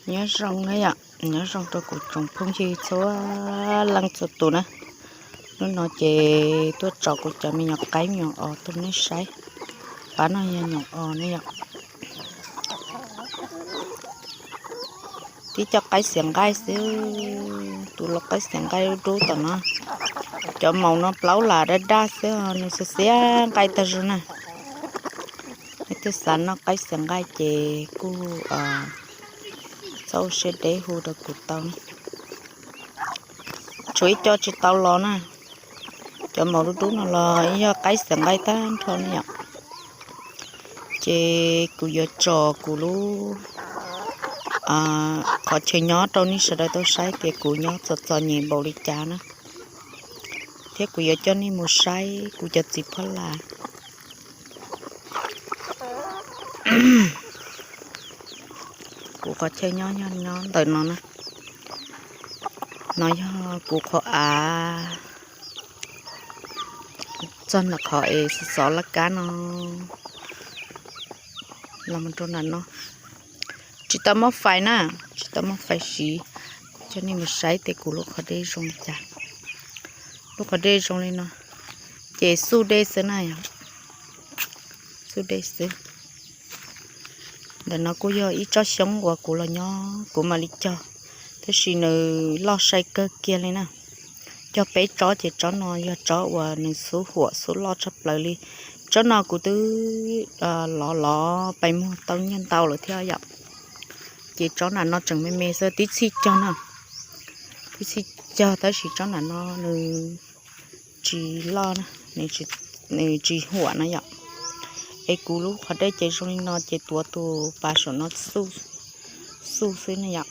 Nyob zoo na yom, nyob zoo rau kuv tsoom phooj ywg txhua leej txhua tus na. Hnub no ces tuaj tso kuv cov me nyuam qaib me nyuam os tuaj nej saib. Pab no yog nyuam os na yom. Tib co qaib xiav nqaij xwb, tus lau qaib xiav nqaij dub dub tom no. Cov maum no plaub las daj daj xwb, nws xiav xiav nqaij tag zog na. Leej twg xav noj qaib xiav nqaij ces kuj txhob ua siab deb hu rau kuv tau na. Tshuav ib co tsis tau los na. Cov maum dub dub no los yog qaib xiav nqaij tag nrho na yom. Ces kuv yuav tso kuv lub qhov chaw nyob rau nej sawv daws tau saib tias kuv nyob txom txom nyem npaum li cas na, thiab kuv yuav coj nej mus saib kuv cov txiv phab las. Kuv qhov chaw nyob yog nyob ntawm no na. No yog kuv qhov av txog ntawm qhov es xov laj kab no los mus rau nram no. Tsis tau muaj fais na, tsis tau muaj fais siv. Kuv coj nej mus saib tias kuv lub qhov dej zoo li cas. Lub qhov dej zoo li no, ces xuj dej xwb na, xuj dej xwb. Ntawm no kuj yog ib tsob xyoob uas kuv los nyob kuv mam li cog, tab sis nws loj sai kawg kiag li na. Cog peb tsob ces tsob no yog tsob uas nws xub huam xub loj tshaj plaws li. Tsob no kuv twb lov lov pais muag tau nyiaj ntau lawm thiab yom. Ces tsob nram no tseem me me xwb, tib txhij cog na, tib txhij cog tab sis tsob nram no nws tsis loj, nws tsis huam na yom. Es kuv lub qhov dej ces zoo li no ces tuav tus pas saum no xuj xwb na yom.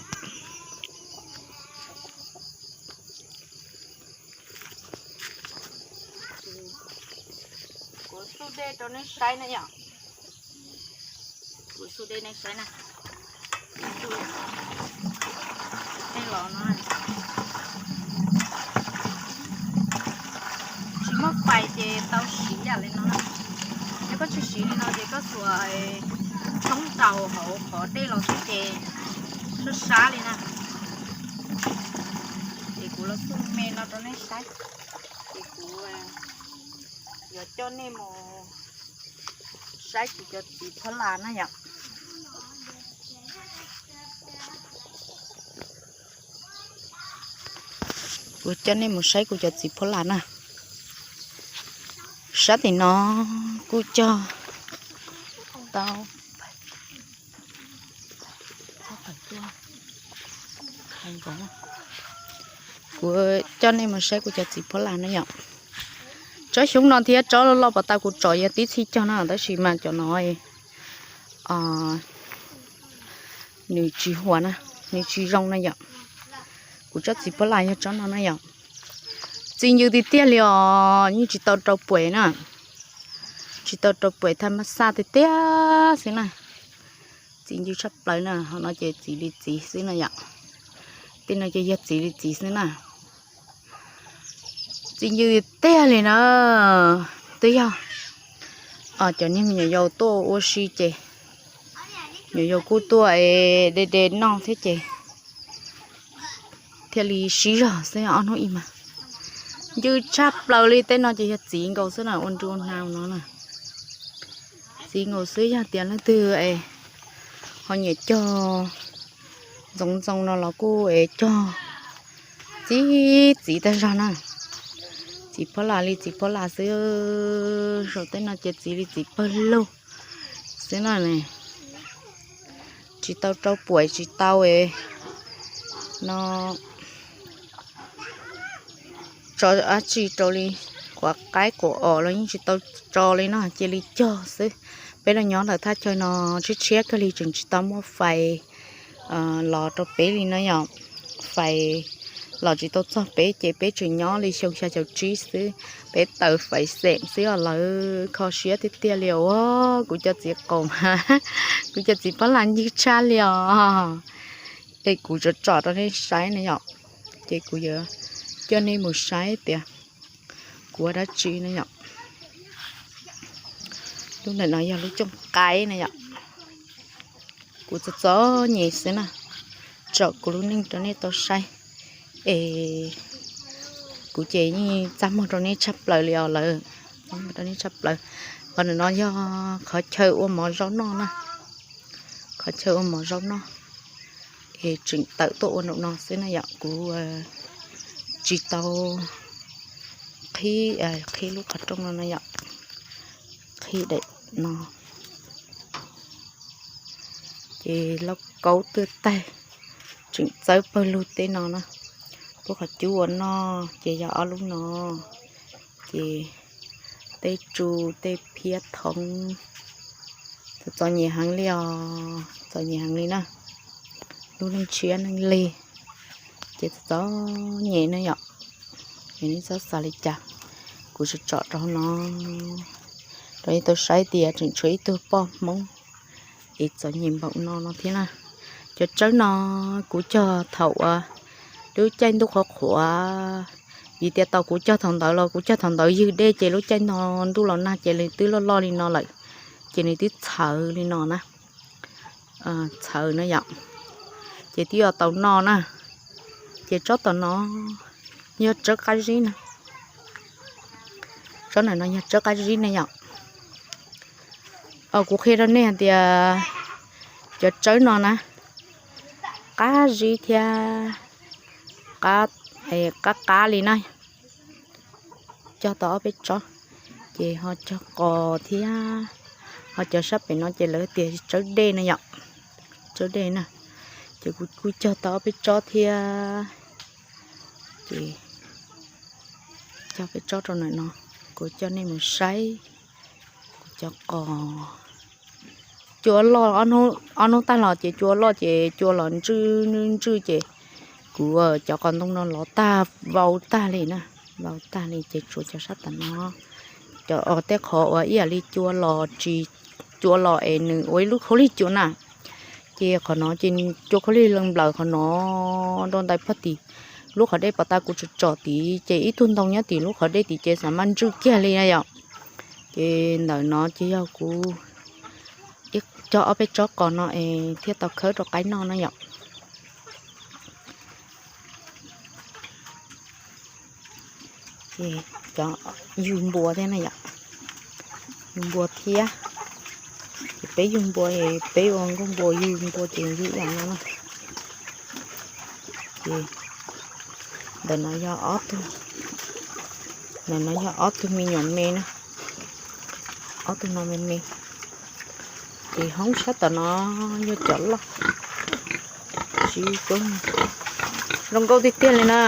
Kuv xuj dej rau nej saib na yom. Kuv xuj dej nej saib na. Tej los no tsis muaj fais ces tau siv yam li no. Yog koj tsis siv li no ces koj xuas thoob ntaus hauv qhov dej los xwb ces sab sab li na. Ces kuv los xuj me no rau nej saib. Ces kuv yuav coj nej mus saib kuv cov txiv phab las na yom. Kuv coj nej mus saib kuv cov txiv phab las na. Sab tim no kuj cog tau. Kuv coj nej mus saib kuv cov txiv phab las na yom. Tsob xyoob no thiab tsob loj loj pos tau kuv tsom yog tib txhij cog na, tab sis mas cov no nws tsis huam na, nws tsis zoo na yom. Kuv tsob txiv phab las yog tsob no na yom. Txi ncw tiag tiag li os, yeej tsis tau rau puam na. Tsis tau rau puam, thaj mab xaj tiag tiag xwb na. Txi ncw tshaj plaws na, hauv no ces txiv li txiv xwb na yom. Tej no ces yog txiv li txiv xwb na. Txi ncw tiag li na. Twb yog cov niag me nyuam yaus tuaj ua si ces nyuam yaus kuj tuaj de de noj thiab ces thiaj li sib zog xwb ob hnub ib mas. Ncw tshaj plaws li, tej no ces yog txiv nkaus xwb na, ua nru ua hnav no na. Txiv nkaus xwb, yog tias leej twg ho nyiam cog ntxoov ntxoo no los kuj es cog txiv txiv tag zog na. Txiv phab las li txiv phab las xwb, saum tej no ces txiv li txiv pawg lug xwb na. Tsis tau rau puam tsis tau no tso dab tsi rau li, quav qaib quav os los yeej tsis tau tso li no, cia li cog xwb. Peb los nyob ntawm thaj chaw no tshiab tshiab kawg li, tseem tsis tau muaj fais los rau peb li na yom. Fais los tsis tau txog peb ces peb tseem nyob li xyoo xya caum tsib xwb, peb taws fais xeem xwb os. Lawv kho siab tiag tiag li os, kuv cov txiv qaum, kuv cov txiv phab las ncw tshaj li os. Es kuv tsom tsom rau nej saib na yom, ces kuv yuav coj nej mus saib tias kuv ua dab tsi na yom. Lub ntawm no yog lub cooj qaib na yom. Kuv txom txom nyem xwb na. tsom kuv lub neej rau nej tau saib. Es kuv ces yeej txaj muag rau nej tshaj plaws li os lawm, txaj muag rau nej tshaj plaws. Qhov ntawm no yog qhov chaw ua mov zaub noj na, qhov chaw ua mov zaub noj. Es tseem tawm tuaj ua nraum no xwb na yom, kuv tsis tau qhib, qhib lub qhov rooj no na yom, qhib daim no. Ces lauj kaub twb tag, tseem txawb pawg lug tej no na. Lub qhov cub ua noj ces yog ob lub no. Ces tej tsu, tej phiab thoov, txom txom nyem heev li os, txom nyem heev li na. Lub neej tshiab neej lig ces txom txom nyem na yom. Es nej txhob xav li cas, kuv tsuas tsom rau no rau nej tau saib tias tseem tshuav ib tug poj Hmoob es txom nyem npaum no no thiab na. Cov tsawb no kuv cog thaum uas lub caij ntuj qhuav qhuav, vim tias tau kuv cog thaum ntawd los kuv cog thaum ntawd ywg dej ces lub caij no ntuj los nag ces nws twb loj loj li no lawm, ces nws twb txhawv li no na, txhawv na yom. Ces twb yog tau noj na. Ces tsob tom no yog tsawb qab zib na, tsob ntawm no yog tsawb qab zib na yom. Kuv qhia rau nej hais tias cov tsawb no na, qab zib thiab qab, qab qab li na. Cog tau ob peb tsob, ces ho cog qos thiab, ho cov sab pem no ces lawv tias tsawb dej na yom, tsawb dej na. Ces kuv kuj cog tau ob peb tsob thiab, ces cog peb tsob rau ntawm no, kuv coj nej mus saib kuv cov qos. Cua loj, ob hnub tag los ces cua loj ces cua los ntswj ntswj ces kuv cov qos ntoo no lov tag, vau tag li na, vau tag li ces tsuas cov sab tom no, cov tej qhov uas ib yam li cua los tsis, cua los es nws ua ib lub khaub lig cua na, ces qhov no ces cua khaub lig leej nplaws qhov no rau ntais pog tim lub qhov dej pov tas kuv tsom tsom tid ces ib tug ntoo nyob tim lub qhov dej tim ces xav mas ntswj kiag li na yom. Ces ntawm no ces yog kuv cog ob peb tsob qos no es thiaj tau khawb rau qaib noj na yom. Ces cov yug npua thiab na yom, yug npua thiab. Ces peb yug npua, peb ua nkauj npua yug npua ces yug ib yam no na. Ces ntawm no yog ob tug, ntawm no yog ob tug me nyuam me na, ob tug no me me. Ces hoob sab tom no yog cov loj, zoo nkauj tiag tiag li na.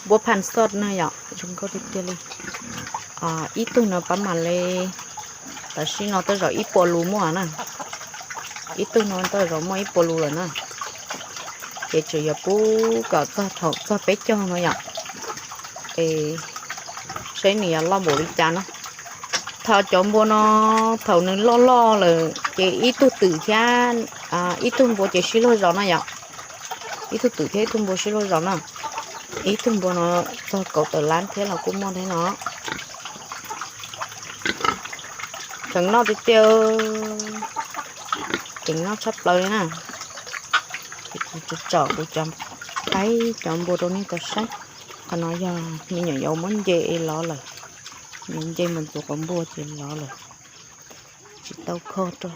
Npua pham xoj na yom, zoo nkauj tiag tiag li. Ib tug no pab mam li, tam sim no tej zaum ib puas lus muaj na, ib tug no tej zaum muaj ib puas lus lawm na. Ces tseem yuav pub kom txog thaum txog peb caug no yom, es saib nws yuav loj npaum li cas na. Thaum cov npua no, thaum nws loj loj lawm ces ib tug twm thiab ib tug npua ces sib luag zos na yom. Ib tug twm thiab ib tug npua sib luag zos na. Ib tug npua no txog kaum tawm lab thiab los kuj muaj thiab no. Tseem noj tiag tiag, tseem noj tshaj plaws li na. Ces kuv tsom kuv cov qaib cov npua rau nej tau saib. Qhov no yog me nyuam yaus muab nce lov lawm, nce mus ntxuav quav npua ces lov lawm, tsis tau kho rau.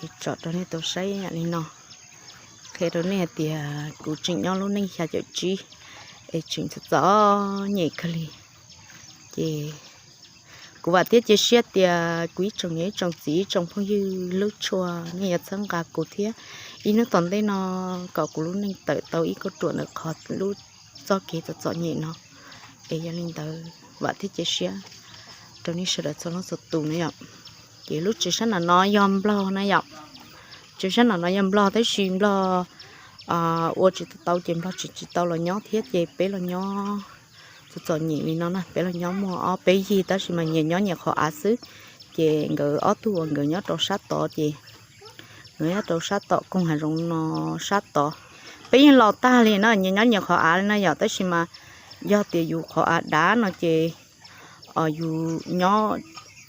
Es tsom rau nej tau saib yam li no, qhia rau nej hais tias kuv tseem nyob lub neej xya caum tsib es tseem txom txom nyem kawg li. Ces kuv vam thiab cia siab tias kuv ib tsoom niam ib tsoom txiv ib tsoom phooj ywg hlub tshua nej yuav txhawb nqa kuv thiab ib hnub tom ntej no kom kuv lub neej tawm tau ib kauj ruam ntawm qhov lub txoj kev txom txom nyem no. Es yog li ntawd vam thiab cia siab rau nej sawv daws txhua leej txhua tus na yom. Ces lub tsev sab nram no yog nplog na yom. Tsev sab nram no yog nplog tab sis nplog ua tsis tau ces nplog tsis tsis tau los nyob thiab ces peb los nyob txom txom nyem li no na. Peb los nyob muaj ob peb yig tab sis mas nyias nyob nyias qhov av xwb. Ces nkawd ob tug uas nkawd nyob rau sab tod ces nkawd nyob rau sab tom koog hav zoov no sab tod. Peb yeej los tag li na, nyias nyob nyias qhov av li na yom, tab sis mas yog tias yus qhov av dav no ces yus nyob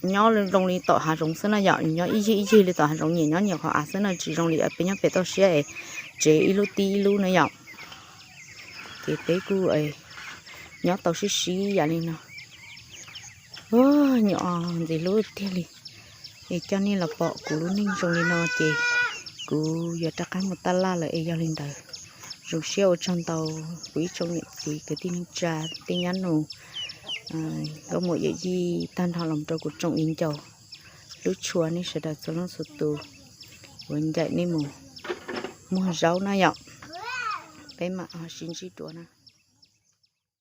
nyob zoo li tom hav zoov xwb no yom, nyob ib yig ib yig li tom hav zoov, nyias nyob nyias qhov av xwb no, tsis zoo li peb nyob pem toj siab es tsev ib lub tib ib lub na yom. Ces peb kuj nyob tau sib sib yam li no. Nyuam ntxim hlub tiag li. Es coj nej los pom kuv lub neej zoo li no ces kuv yuav rov qab mus taj laj lawm es yog li ntawd, zoo siab ua tsaug ntau kuv ib tsoom niam txiv kwv tij neej tsa, tej nyab nus, nkauj muam yawm yij tag nrho los rau kuv tsoom viv ncaus hlub tshua nej sawv daws txhua leej txhua tus. Kuv ncaim nej mus muag zaub na yom. Peb mam ho sib ntsib dua na.